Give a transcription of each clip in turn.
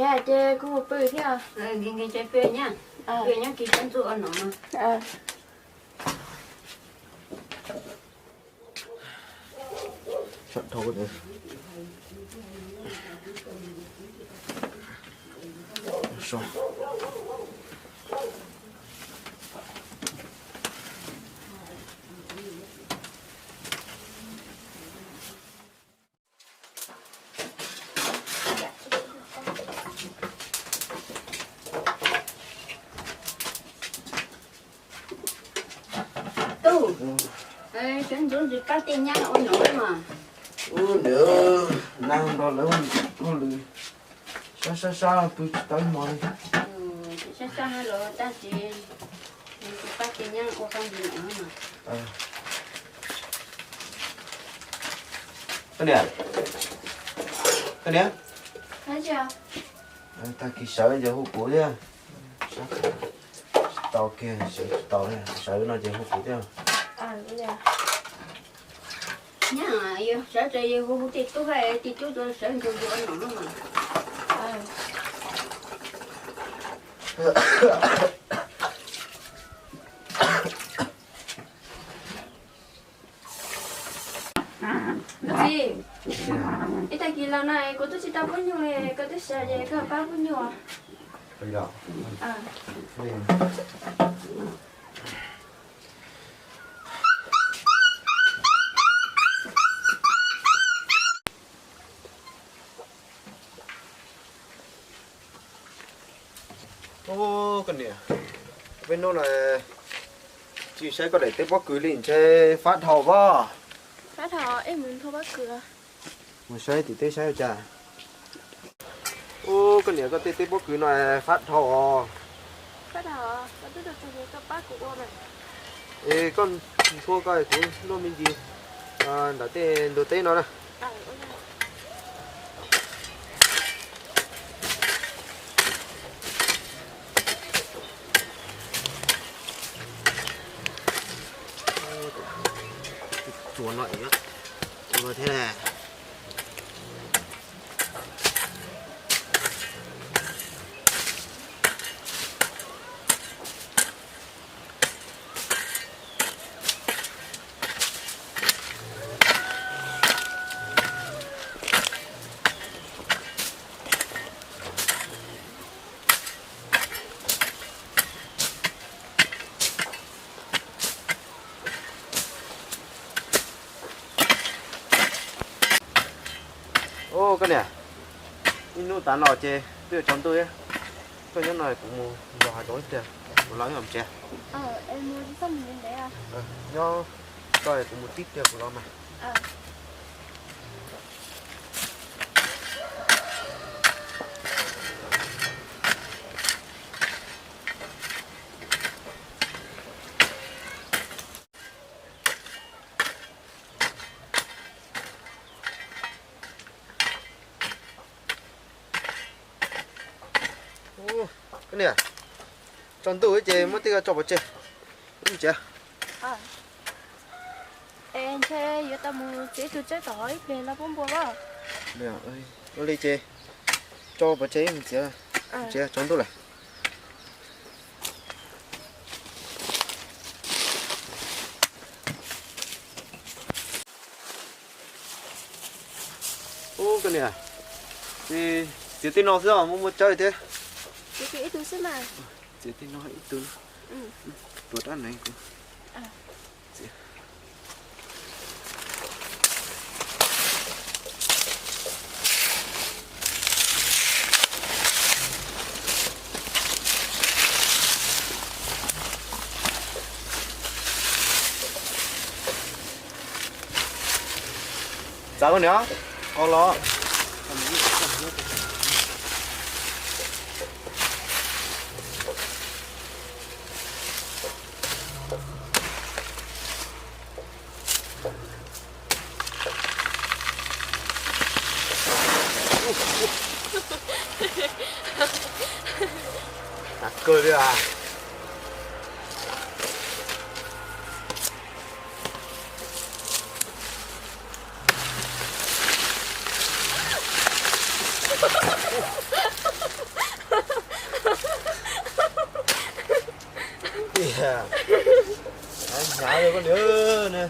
Ces kuv mus pw thiab. Nkees nkees ces pw nyab, pw nyob kis sab ntxub ua nom no. Tub, sawv ntxov ntsis pab tej nyab ua nom mas. Ub, niam, nag nrog lawv ua hauj lwm sab sab sab pw tsis tau ib hmo li. Sab sab los tag tsis, pab tej nyab ua hauj lwm no mas. Koj niam, koj niam, tag kis sawv ces hu kuv thiab. Tsis tau kiag, sawv tsis tau, sawv no ces hu kuv thiab. Nyab, yog sawv ces yog hu hu tej tub hais tej tub rau sawv nrog yus ua nom no mas. Txiv, ib tag kis los no kuv twb tsis tau pub nyuj li, koj twb sawv ces koj pab pub nyuj. Ub, koj niam, peb hnub no tsis saib koj daim teb pob kws li ntshe fab dhau pob. Fab dhau, mus nthua pob kws. Mus saib tim teb saib ua cas. Ub, koj niam, koj tej teb pob kws no fab dhau os. Es koj nthua koj kuv luaj me ntsis nram tej ntug teb no na. Tsuas no, tsuas no thiab. Ub, koj niam, ib hnub tas los ces twb yuav tsaus ntuj, koj nyob no kuv mus nrog hav zoov ib pliag kuv los ib mus tsev. Nyob koj, kuv mus tib pliag kuv los mas. Koj niam, tsaus ntuj ces muab tej ko tso pov tseg, wb mus tsev. Es ntshe yuav tau mus txiav ib tug tsawb tom hauv ib pliag los pub npua os. Ua li ces tso pov tseg wb mus txiav, txiav tsaus ntuj lawm. Ub, koj niam, txiav tej no xwb os, muaj muaj tsawb thiab. Txiav tej no ib tug, tuav rab nees kuv. Txav koj niam, qos los. Hnav kawg li as. Hnyav li koj niam ne.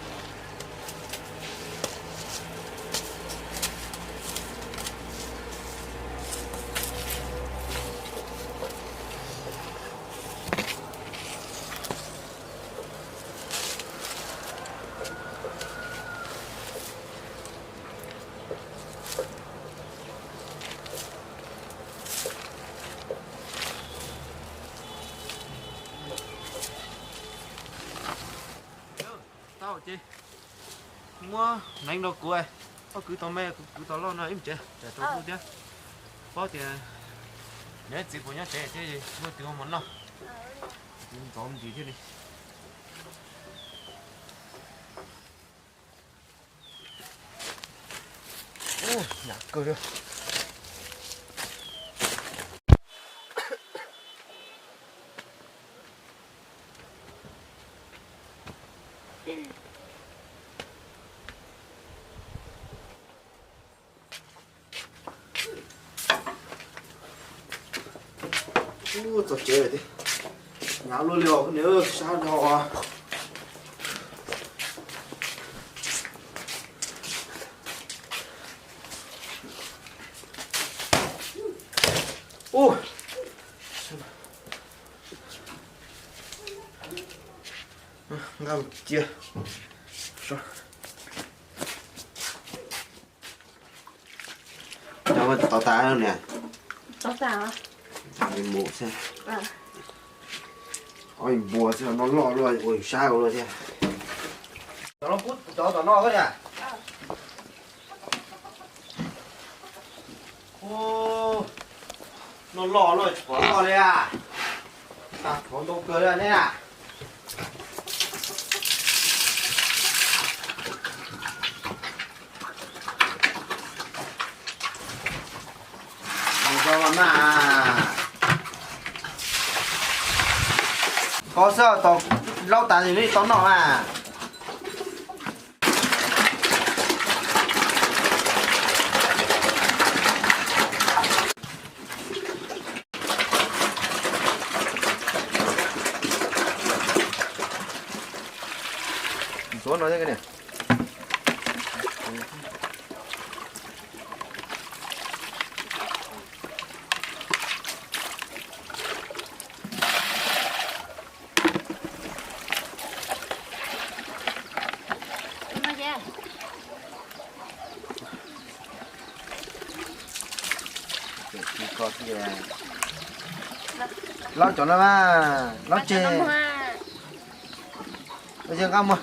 Tau ces muab hneev rau kuv, koj kwv tau me kuv kwv tau loj no ib tsev tsam rau kuv thiab. Paub tias niam txiv puas nyob tsev thiab, muab twv ua mov noj. Ntxov ntsis thiab li. Hnyav kawg li. Ub, txog tsev lawm thiab. Hnyav luaj li os, koj niam, sab dhau os. Ub, nqa cia. Cov tau tas niam. Tau tas. Mus xwb. Ob npua xwb no loj luaj ua sab ua luaj thiab. Cov no pub cov tom no niam. Ub, no loj luaj tsis pom loj li a. Tag thov ntau kawg li ne. Mus rau mas. Koj xwb tau laub tas li tau noj mas. Ntxuav no thiab niam. Laub cov no mas, laub tseg. Laub tseg nqa mus.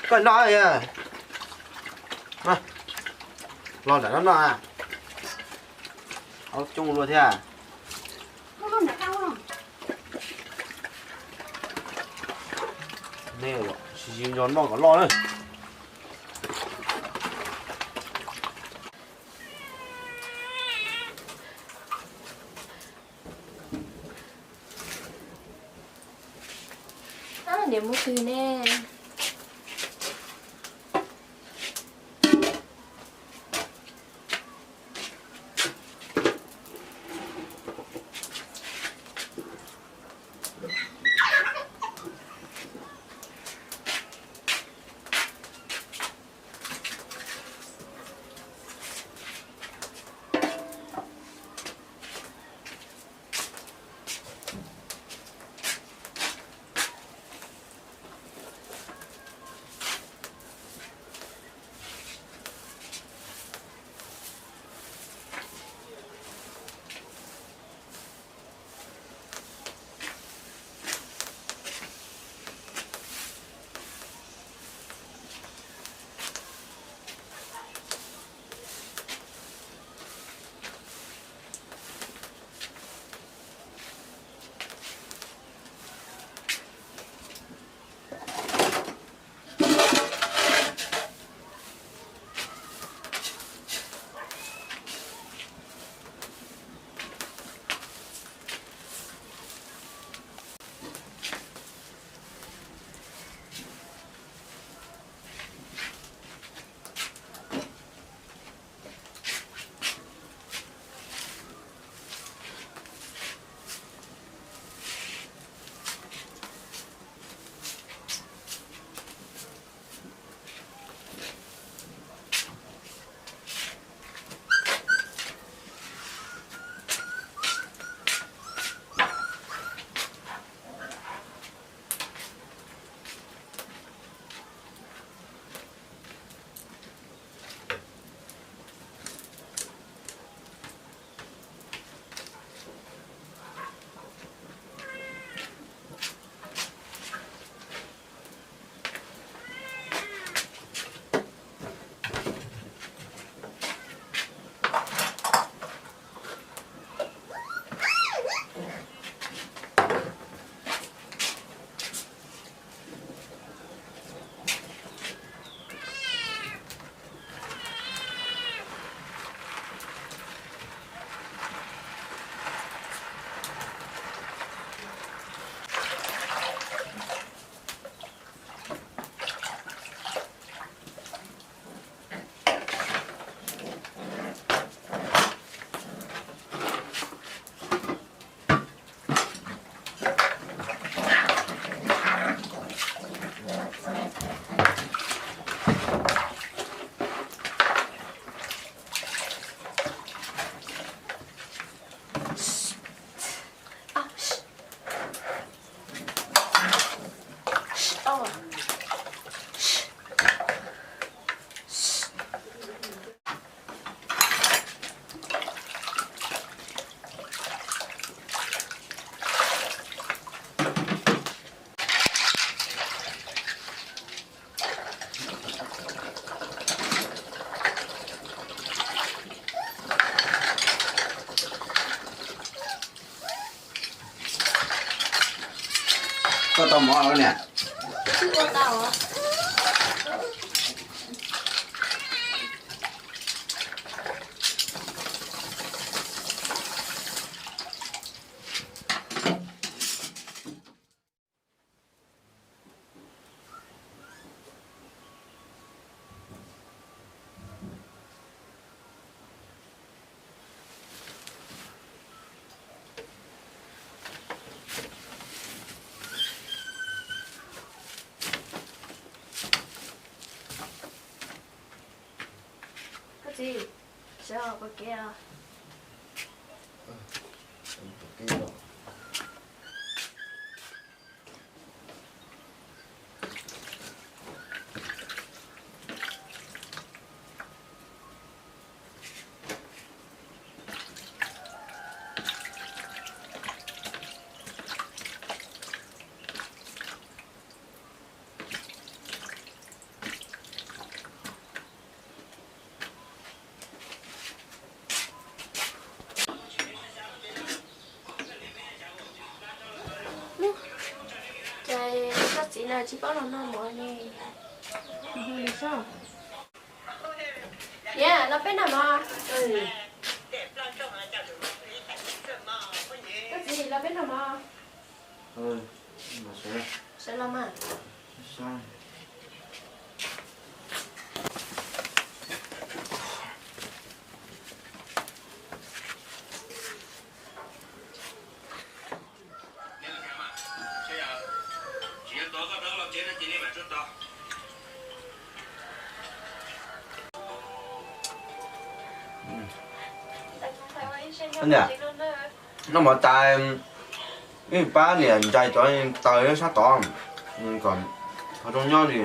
Koj noj, los nram no noj. Aub coob luaj thiab. Nej ua si nco noj kom loj na. Niam mus twg ne? Tau mov niam. Koj txiv, sawv ua ke os. Ces koj txiv no tsis paub los noj mov ne. Niam, los peb noj mov. Koj txiv, los peb noj mov. Sawv los mas. Niam, noj mov tas, wb pab niam ntsais cov taws sab tod kom ho zoo nyob li.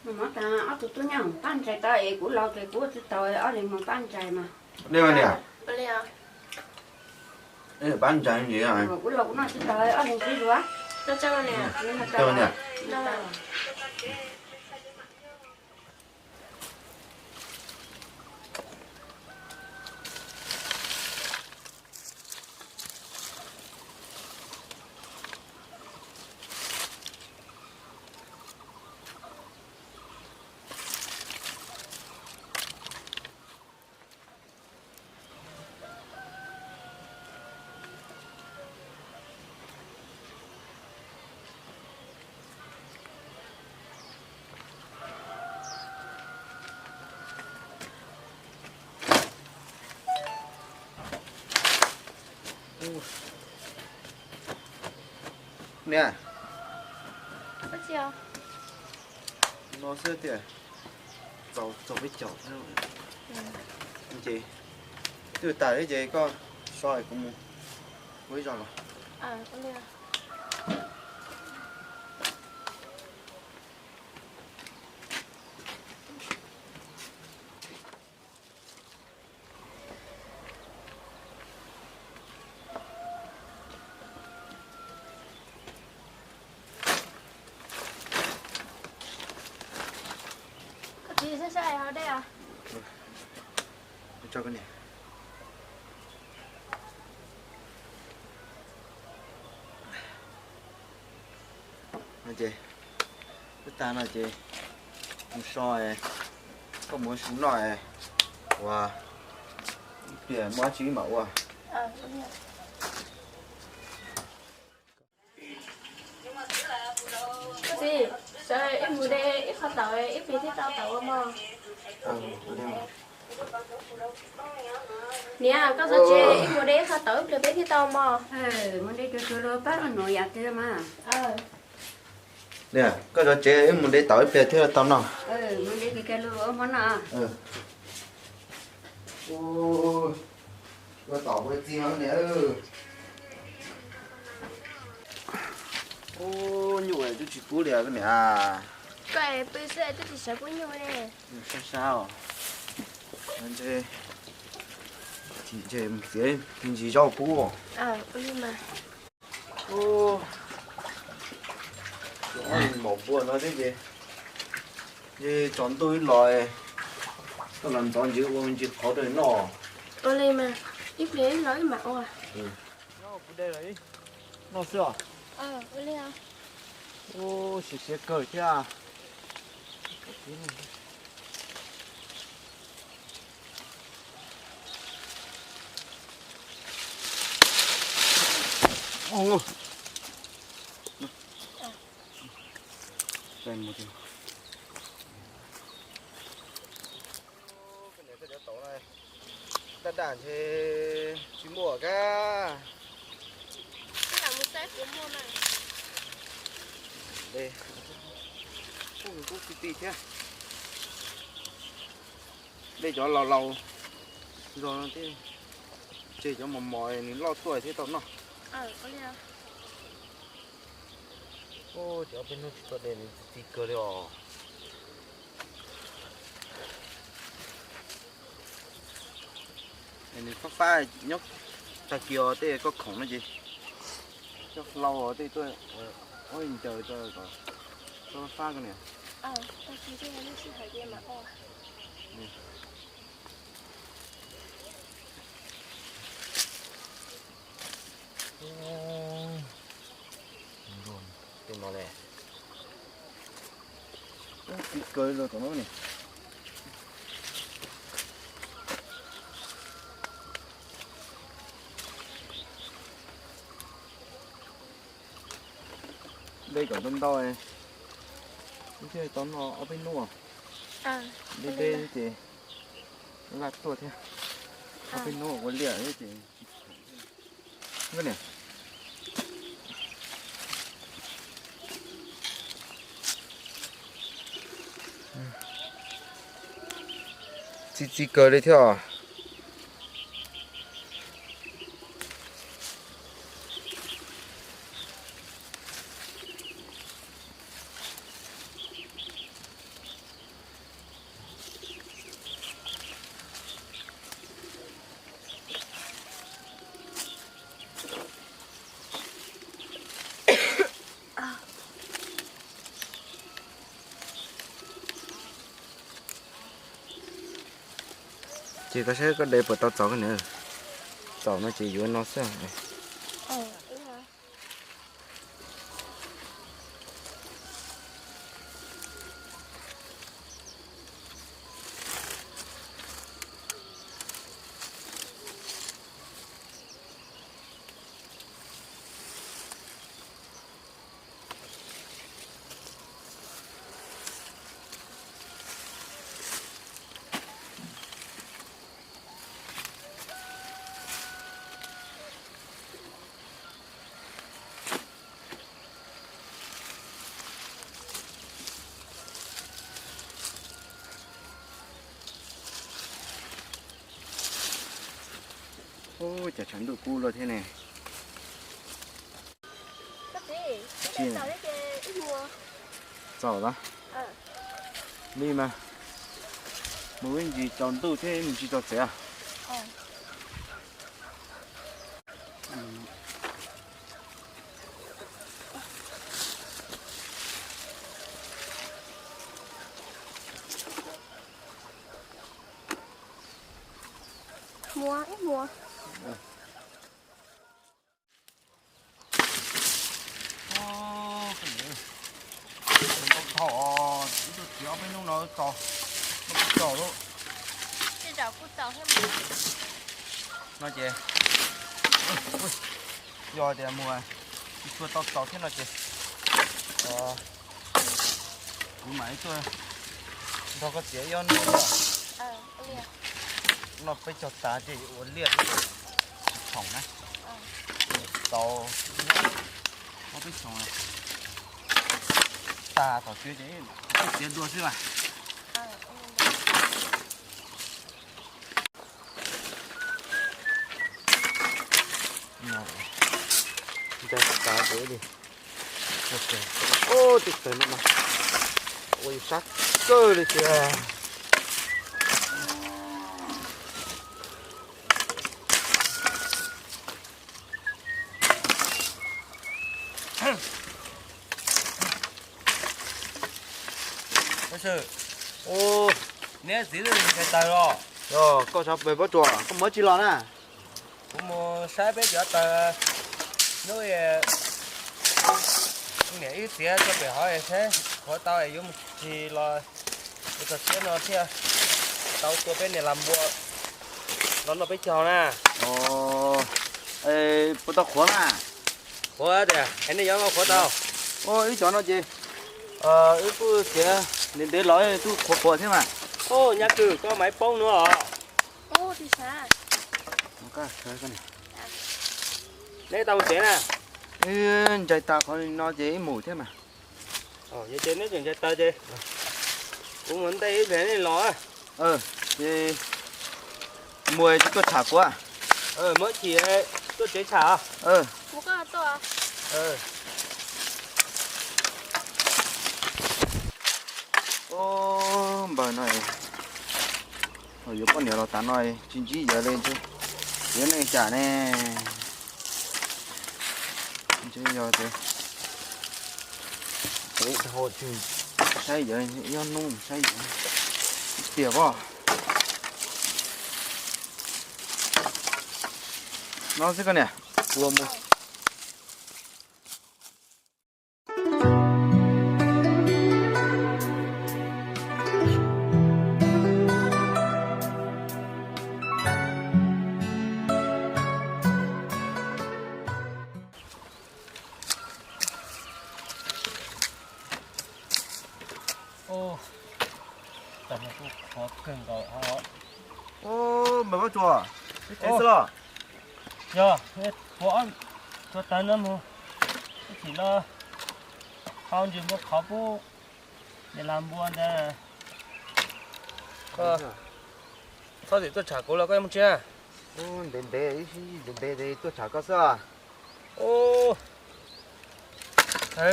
Mus mov tas ob tug tub nyab pab ntsais tau es kuv laus ces kuv ua tsis tau, ob leeg mus pab ntsais mas. Li niam, pab ntsais li. Kuv laus kuv noj tsis tau, ob leeg sib yuav. Niam. Niam, no xwb tiag, txaus peb caug. Ces twb tas ces koj so kuv mus ua ib zaug los. Koj txiv, saib saib hauv dej os. Ces wb tag no ces mus so, koj mus ua su noj, ua ib pliag muaj dab tsi wb mam ua. Koj txiv, sawv wb mus de ib qho taum ib pliag thiaj tau tau ua mov. Niam, koj txhob tsev, wb mus de ib qho taum ib pliag peb thiaj tau mov. Mus de tsuag tsuag los pab ua nom yam twg mas. Niam, koj txhob tsev, wb mus de taum ib pliag thiaj tau noj. Mus de kiag kiag los ua mov noj. Ua tom ua txiv no niam. Ub, nyuj twb tsis pub li koj niam. Koj pw xwb twb tsis sawv pub nyuj li. Sab sab os. Ntshe, ntshe mus txiav ntsis zaub pub. Ub, maum npua no thiab ces, ces tsaus ntuj ib los, Koj los ntxov ntsis ua me ntsis qhauv rau noj. Ua li mas, ib pliag ib los ib mam ua. Kuv de los ib noj xwb os. Siav siav kawg thiab. Daj daj ntshe tsis muaj kab. Kuj ti ti thiab. Dej cov laus laus zog no thiab, tseg cov mos mos nws loj tuaj thiab tau noj. Cov peb hnub tsis tau de nws ti kawg li os. Nws fab fab nyob tag kis os, tej koj khoom no ces coj hlau os, tej tuaj ua ncaws kom fab fab koj niam. Tej no le, ti kawg los tom no ne. De kom ntau ntau, thiaj tau noj ob peb hnub. De de ces laj tuaj thiab. Ob peb hnub ua liaj ces tsis khoom. Txi txiv kawg li thiab os. Ces koj saib koj de puas tau txaus koj niam. Txaus no ces yuav no xwb. Ub, cas tshav ntuj kub luaj thiab ne. Txaus lawm. Li mas, mus ib ntsis tsaus ntuj thiab mus ntsis tsaus txiv. Muab ib muab. Tau dhau, ib tug txiv ob peb hnub no tau, tau lawm. No ces yog tias mus tsis tshua tau txaus thiab no ces kuv mam li tuaj nrog koj txiav ib ob hnub. No peb cog tas ces ua liaj tsis khoom na. Tau ob peb khoom tas tom tsev ces koj txiav dua xwb mas. Ncaig tas tsev li. Ub, tej taws no mas ua yus sab kawg li tiag. Ub, Niam txiv twb ntshai tawg los. Yog koj xav pem pob tsuas, koj mus tsi los na? Kuv mus saib peb cov tawg. Hnub niam wb txiav tso pem hov saib qhuav tau es yuav mus tsis los ua txog siab no thiaj tau tua peb niam las npua los noj peb caug na. Puas tau qhuav na? Qhuav tias es nej yuav noj qhuav tau. Wb cov no ces wb kuj txiav ntev ntev los kuj qhuav qhuav thiab mas. Nyab Kws, koj mas ib poob nuav os. Nej tau mus tsev na. Ntsais tas qhov no ces wb mus thiab mas. Yog ces neb tseem ntsais tas ces kuv mus ntej ib pliag nej los. Ces mus tsis tuaj tsham kuv. Muab chim tuaj tsev tsham. Npawg no yuav poj niam los tas no tsis ntsib yawg li, yuav neej cas ne? Ntshe yog tias saib yawg, ib hnub saib yawg tiag pob. No xwb koj niam, kuv mus. Npawg Pob Tsuas, ib tsev xwb los? Yog, ua ob tsuav tawg no mus, ib chim no hau ntsis npua qhov pub niam las npua ntawd. Txhob txwm tuaj tsham kuv los koj yuav mus tsev na. Ntev ntev, ib sij ntev ntev tuaj tsham koj xwb. Ub,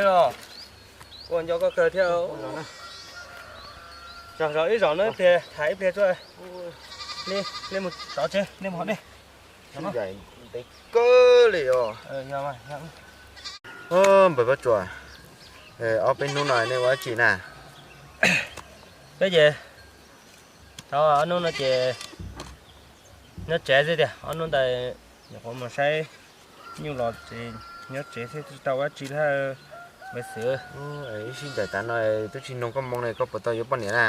los, ua nco koj kawg thiab. Zog zog ib zaug no ib pliag tham ib pliag tso. Nej mus tov tsev, nej mus hov dej. Ntev kawg li os. Npawg Pob Tsuas, ob peb hnub no nej ua dab tsi na? Peb ces tau ob hnub no ces nyob tsev xwb tiag, ob hnub ntawd nyuam qhuav mus saib nyuj los ces nyob tsev thiab tsis tau ua dab tsi li npawg Xwm. Ib sij ncaim tas no twb tsis nug koj moo li, koj puas tau yuav poj niam na?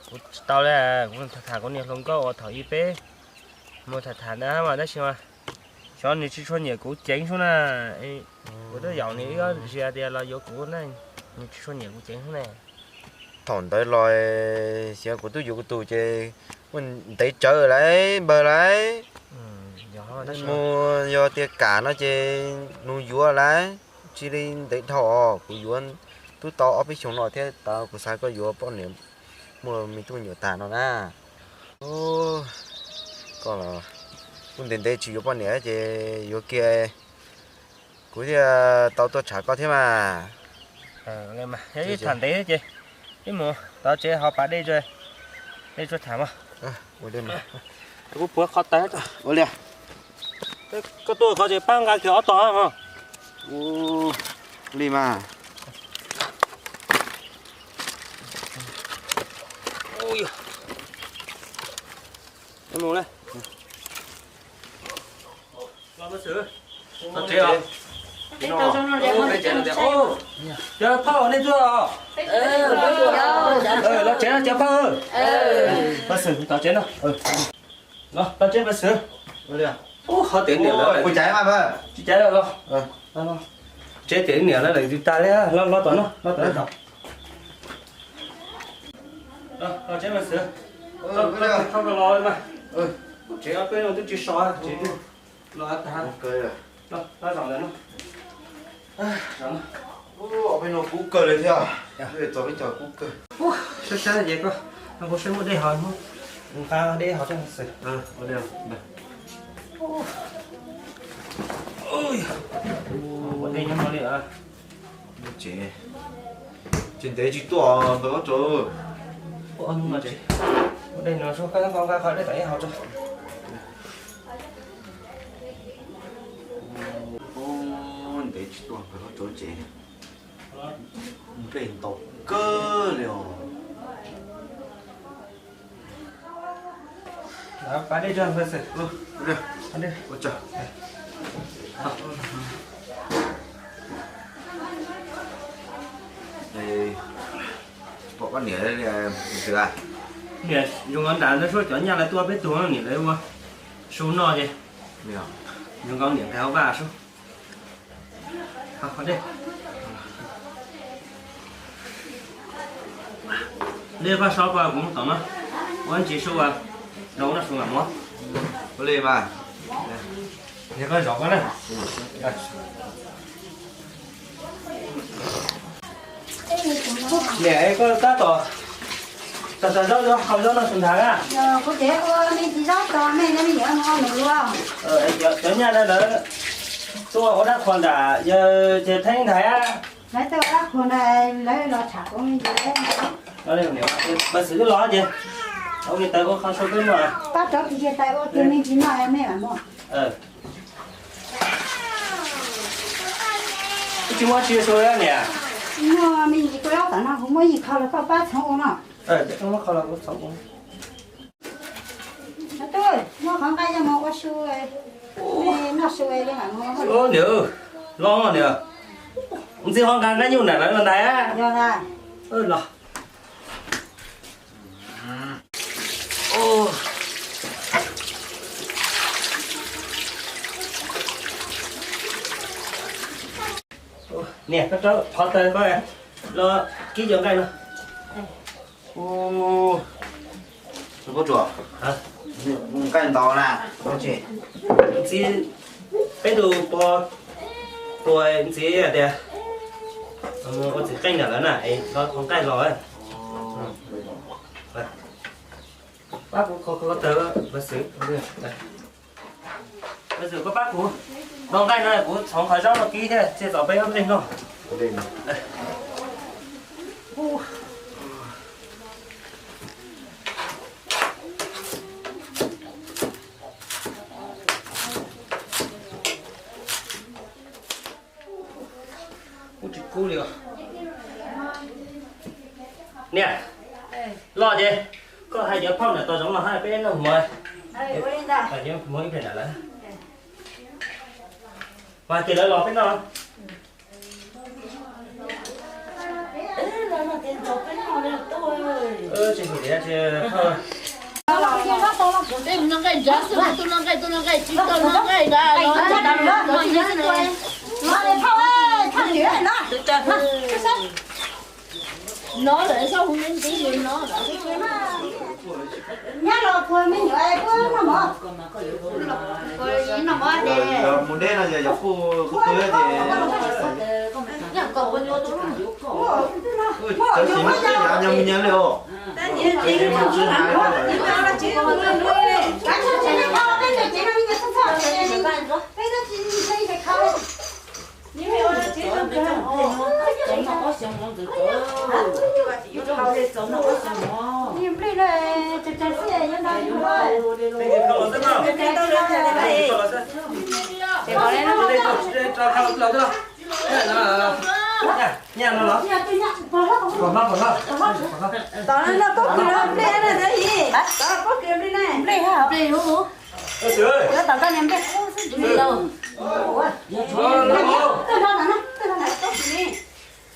Kuv tsis tau li, kuv tham tham kuv niag hluas nkauj uas thaum ub peb mus tham tham ntawd mas tab sis mas xyov nws tsis tshua nyiam kuv ceev xwb na. Kuv twb yaum nws ib ob zaug tias los yuav kuv na, nws tsis tshua nyiam kuv ceev xwb na. Thaum ntawd los xyov kuv twb yuav kuv tus ces kuj ntev tsawv lawm npawg lawm. Mus yog tias kam no ces nws yuav lawm, tsis li ntev dhau os, kuv yuav twb tau ob peb xyoos no thiab tau kuv xav koj yuav poj niam muaj me tub me nyuam tag no na. Koj los kuj ntev ntev tsis yuav poj niam ces yuav kiag kuv thiaj tau tuaj tsham koj thiab mas. Tham ntev ces ib mus tov tsev ho pas dej tso, dej tso tham mas. Kuv puav qhov tas. Ua li, koj tuaj qhov ces pab nqa kiag ob tog. Li mas. Cov phauj nej tuaj os. Los tsev no cov phauj. Pab Xwm tos tsev no. Los tos tsev Pab Xwm. Ua li, ub, qhov tias niam lawv, kuv caiv mas, tsis caiv los. Tsev tias niam lawv lawm twb tag li, los los tom no, los tom no. Los tsev Pab Xwm. Tsev ob peb no twb tsis so, tsev twb los tag. Los zaum ntawm no. Ob peb no kub kawg li thiab. Txog peb caug kub kawg. Sab sab ces koj kuv saib muaj dej hov, nqa dej hov rau Xwm. Ua dej nyob no li. Tsev, tsev ntev tsis tuaj npawg Pob Tsuas. Ua dej no, koj nqa qhov dej tom ib hauv tso. Ntev tsis tuaj npawg Pob Tsuas tsev, nplej ntau kawg li os. Pab dej rau npawg Xwm. Ua tsaug. Pom koj niam, niam zoo nkaus nram ntawd sub, cov nyaj lawv tuaj peb tug niam lawv ua su noj ces zoo nkaus niam nqes hauv vaj sub. Dej koj so ko kuv mus tom no, ua ntsis su, rau noj su mam mus. Ua li mas, koj zov koj na. Niam, koj tab tom, tab tom zaub, zaub, zaub noj su nthav na. Kuv tseem ua me ntsis zaub tos mej, mej yuav mus ua nus lua. Cov nyaj no lawv tuaj ua dab qhuas nram yawg Theeb ntag. Lawv tuaj ua dab qhuas ntag, lawv los tsham kuv me ntsis. Pab Xwm twb los ces ua li ntawd ua qhov sau peb no. Pab rov kiag tais ua kiag me ntsis no mej mam mus. Tsis muaj tsi su niam. Muaj me ntsis kua zaub tom no kuv muab ib qho los koj pab txhoov ua no. Muab qhov los kuv txhoov ua. Muab qhov nqaij coj mus ua su, noj su li mam mus. Niam, los niam, ntxim qhov nqa nqaij nyuj nram lawv los ntag. Los. Niam, koj rau qhov taw koj los kib cov nqaij no. Nqaij ntau na, ntxiv, peb tug pog tuaj ntxiv hais tias ua txiv qeej nram lawv na es los thov nqaij los. Pab kuv qhov taw, Xwm, Xwm koj pab kuv, no nqaij no kuv txhoov qhov zaub no kib thiab cia txog peb ob leeg noj. Ub, tsis kub li os. Niam, los ces koj hais cov phauj ntawm tos zoov los hab peb noj mov. Muab ib pliag nram lawv. Mas ces lawv los peb noj. Tsis hu tias tsis. Tus no nqaij nrad xwb, tus no nqaij, tus no nqaij tsis tau no nqaij nrad. No lawm, txhob hu ntxiv ntxiv no lawm. Nyab los puag me nyuam puag noj mov. Mus deb no yog yog puj kuv twb ces cov xim no twb yav nyog me nyuam li os. Nyaj no los? Pom hlob, pom hlob. Tom no pob kws no nplej na, pob kws nplej na. Nplej, nplej. Tom koj niag nplej qub xwb.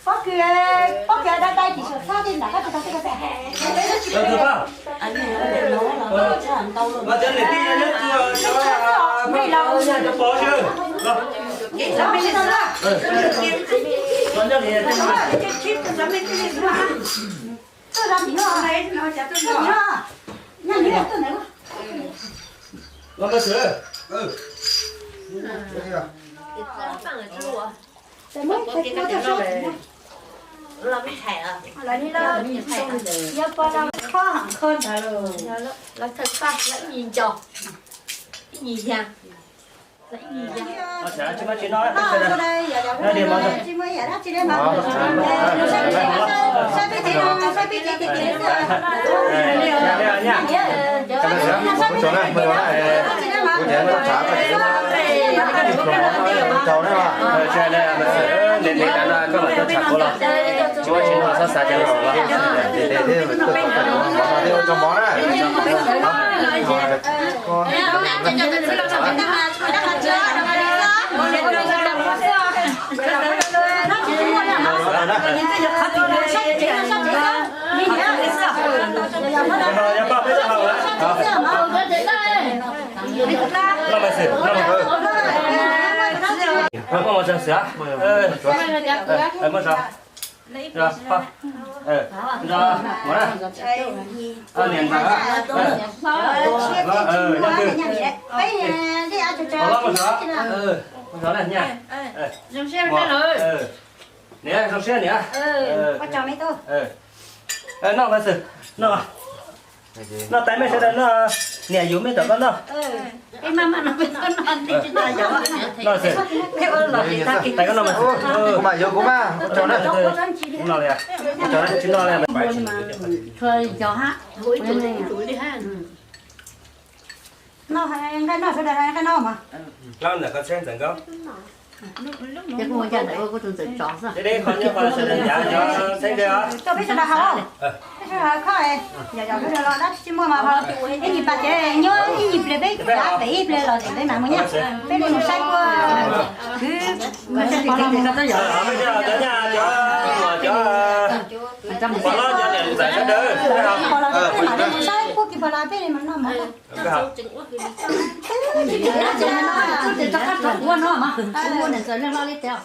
Pob kws, pob kws dai dai tim saum txhab tej nram koj tsis tau tej ko txawm. Nplej laus. Tuaj zov tim no, tuaj zov tim no. Nyaj nws tuaj ntawd. Lawv pog los kho ham kho ntawd los. Lawv thawj paj los ib nyuag nco, ib nyuag yag. Tsis ua tsis noj, txhob xav cov laus los. Tej tej tej, tuaj tom cov mov no, tej ua rau mov na. Muaj mov tso xwb. Muaj tso. Niam ntxawm, yog twg? Muaj tso. Muaj tso na, niam. Niam, zoo siab niam. Noj mas xwb, noj. Noj tais mej sawv daws noj, niam yuav mej tom koj noj. Noj xwb. Tais koj noj mas xwb. Kuv mas yuav kuv mas, ua tsaug na. Ua tsaug na, tsis noj li. Noj, nqaij noj sawv daws nqaij noj mas. Plaub ntawm koj txheeb ntxawm nkauj. Ces kuv ua cas ntawm kuv tus ntxawm tsov xwb. Deb deb qhov nyob qhov sawv daws ncav cov txheeb deb os. Tuaj peb sawv daws haus, peb sawv daws haus khob, yog yog sawv daws los dab tsi tsis muaj mas ho ib nyuag pas ces nyob ib nyuag pliag peb dav pem ib pliag los ces peb mam mus nyob. Peb li mus saib puag kwv. Peb li mus saib puag kwv Pos Las peb li mas noj mov. Ua no mas, ua niam ntxawm leej hlob li tiag.